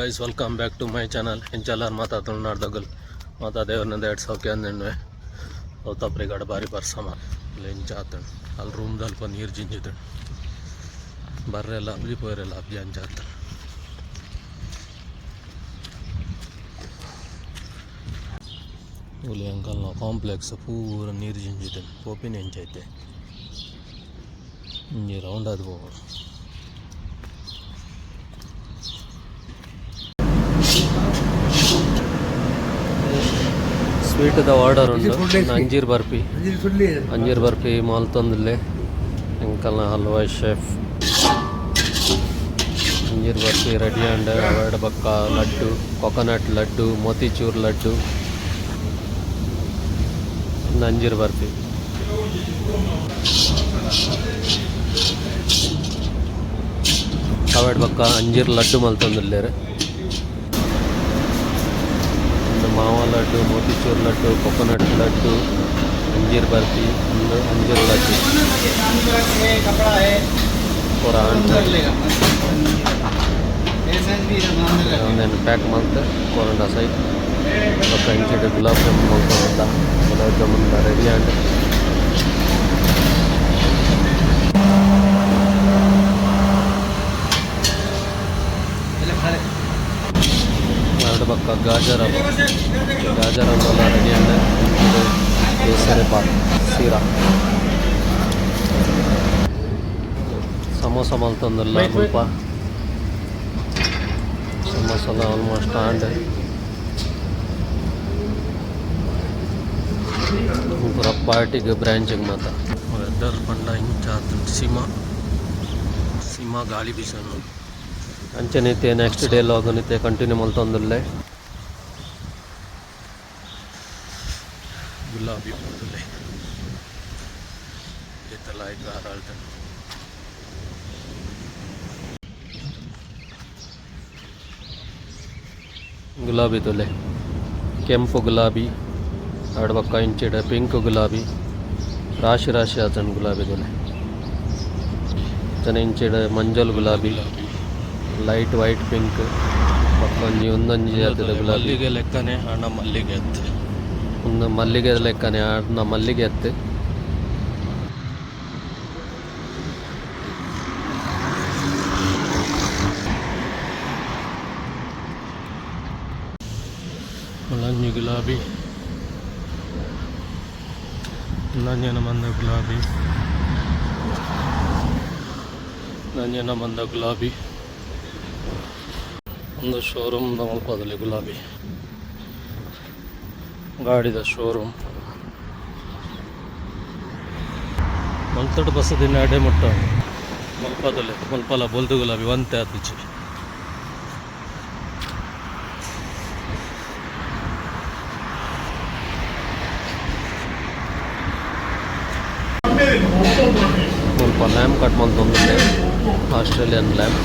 Guys, welcome back to my channel. ಎಂಚಲ್ಲಾರ್ ಮಾತಾ ತುಳುನಾಡ್ದಗಲ್ ಮಾತಾ ದೇವ್ರನಿಂದ ಎರಡು ಸೌಖ್ಯ ಅಂದೆಣ್ವೆ. ಸೌತ್ ಆಫ್ರಿಕಾಡ್ ಬಾರಿ ಬರ್ಸಮ ಇಲ್ಲ ಇಂಚ ಆತಂಡು. ಅಲ್ಲಿ ರೂಮ್ದಲ್ಪ ನೀರು ಜಿಂಜಿದಳು. ಬರ್ರೆಲ್ಲ ಅಬ್ಜಿ, ಪೋಯರೆಲ್ಲ ಅಬ್ಜಿ, ಅಂಚ ಆತಂಡು. ಉಲಿ ಅಂಕಲ್ನ ಕಾಂಪ್ಲೆಕ್ಸ್ ಪೂರ ನೀರು ಜಿಂಜಿದಳು. ಪೋಪಿನ ಎಂಚೈತೆ? ಇಂಜಿ ರೌಂಡ್ ಅದು ಹೋಗೋಣ. ಸ್ವೀಟ್ದ ಆರ್ಡರ್ ಉಂಡು. ಅಂಜೀರ್ ಬರ್ಫಿ, ಅಂಜೀರ್ ಬರ್ಫಿ ಮಲ್ತೊಂದುಲ್ಲೆ ಎಂಕಲ್ನ ಹಲ್ವಾಯ್ ಶೆಫ್. ಅಂಜೀರ್ ಬರ್ಫಿ ರೆಡಿ ಅಂಡ್ ಅವೆಡ್ ಬೊಕ್ಕ ಲಡ್ಡು, ಕೊಕೊನಟ್ ಲಡ್ಡು, ಮೋತಿಚೂರ್ ಲಡ್ಡು, ಉಂದು ಅಂಜೀರ್ ಬರ್ಫಿ. ಅವೆಡ್ ಬೊಕ್ಕ ಅಂಜೀರ್ ಲಡ್ಡು ಮಲ್ತೊಂದುಲ್ಲೆರ್. ಉಂದು ಮಾವ ಲಡ್ಡು, ಮೋತಿಚೂರ್ ಲಡ್ಡು, ಕೊಕೊನಟ್ ಲಡ್ಡು, ಅಂಜೀರ್ ಬರ್ಫಿ, ಉಂದು ಅಂಜೀರ್ ಲಡ್ಡು ಪೂರ ಆಂಡ್. ಉಂದೆನ್ ಪ್ಯಾಕ್ ಮಲ್ತ್ ಕೊರಂಡ ಸೈ. ಬೊಕ್ಕ ಇಂಚಿಡ್ ಗುಲಾಬ್ ಜಾಮೂನ್ ಮಲ್ತೊಂದುಲ್ಲ. ಗುಲಾಬ್ ಜಾಮೂನ್ ರೆಡಿ ಆಂಡ್. ಅವೆಡ್ ಬೊಕ್ಕ ಗಾಜರ್ ಹಲ್ವ, ಗಾಜರ್ ಹಲ್ವಲ ರೆಡಿ ಆಂಡ್. ಇಂಚಿಡ್ ಕೇಸರಿ ಬಾತ್, ಸೀರಾ, ಸಮೋಸ ಮಲ್ತೊಂದುಲ್ಲ ಮುಲ್ಪ. ಸಮೋಸಲ ಆಲ್ಮೋಸ್ಟ್ ಆಂಡ್. ಪೂರ ಪಾರ್ಟಿಗ್ ಬ್ರಾಂಚಿಗ್ ಮಾತ. ವೆದರ್ ಪಂಡ ಇಂಚ ಆತುಂಡು. ಸಿಮ ಸಿಮ ಗಾಳಿ ಬೀಸೊಂದು. ಅಂಚನೆ ಇತ್ತೆ ನೆಕ್ಸ್ಟ್ ಡೇ ಲಾಗ್ ಇತ್ತೆ ಕಂಟಿನ್ಯೂ ಮಲ್ತೊಂದುಲ್ಲೆ. ಗುಲಾಬಿ ಪೂತುಲೆ ಏತಲ ಐಕ್ ಅರಳ್ತುಂಡು. ಗುಲಾಬಿ ತುಲೆ, ಕೆಂಪು ಗುಲಾಬಿ, ಅವೆಡ್ ಬೊಕ್ಕ ಇಂಚಿಡ್ ಪಿಂಕ್ ಗುಲಾಬಿ, ರಾಶಿ ರಾಶಿ ಆತುಂಡು ಗುಲಾಬಿ ತುಲೆ. ಅಂಚನೆ ಇಂಚಿಡ್ ಮಂಜಲ್ ಗುಲಾಬಿ, light white pink, ಬೊಕ್ಕ ಒಂಜಿ ಉಂದೊಂಜಿ ಜಾತಿದ ಗುಲಾಬಿ. ಮಲ್ಲಿಗೆ ಲೆಕ್ಕನೆ ಆಂಡ ಮಲ್ಲಿಗೆ ಅತ್ತ್. ಉಂದು ಮಲ್ಲಿಗೆ ಲೆಕ್ಕನೆ, ಆಂಡ ಮಲ್ಲಿಗೆ ಅತ್ತ್. ಮುಲ್ಲಂಜಿ ಗುಲಾಬಿ, ನಂಜನ ಮಂದ ಗುಲಾಬಿ, ನಂಜನ ಮಂದ ಗುಲಾಬಿ. ಒಂದು ಶೋರೂಮ್ ಮಲ್ಪದಲ್ಲಿ ಗುಲಾಬಿ, ಗಾಡಿದ ಶೋರೂಮ್. ಮಲ್ತಡ್ ಬಸ್ ದಿನ ಅಡೆ ಮುಟ್ಟ ಮಲ್ಪದಲ್ಲಿ ಮಲ್ಪಲ ಬೊಲ್ದು ಗುಲಾಬಿ ಒಂತೆ ಆತಿಚಿ. ಮುಲ್ಪ ಲ್ಯಾಂಬ್ ಕಟ್ ಮಲ್ತೊಂದುಲ್ಲೆ, ಆಸ್ಟ್ರೇಲಿಯನ್ ಲ್ಯಾಂಬ್.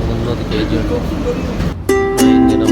300 ಕೆಜಿ ಉಂಡು. ಇಂಜಿನ.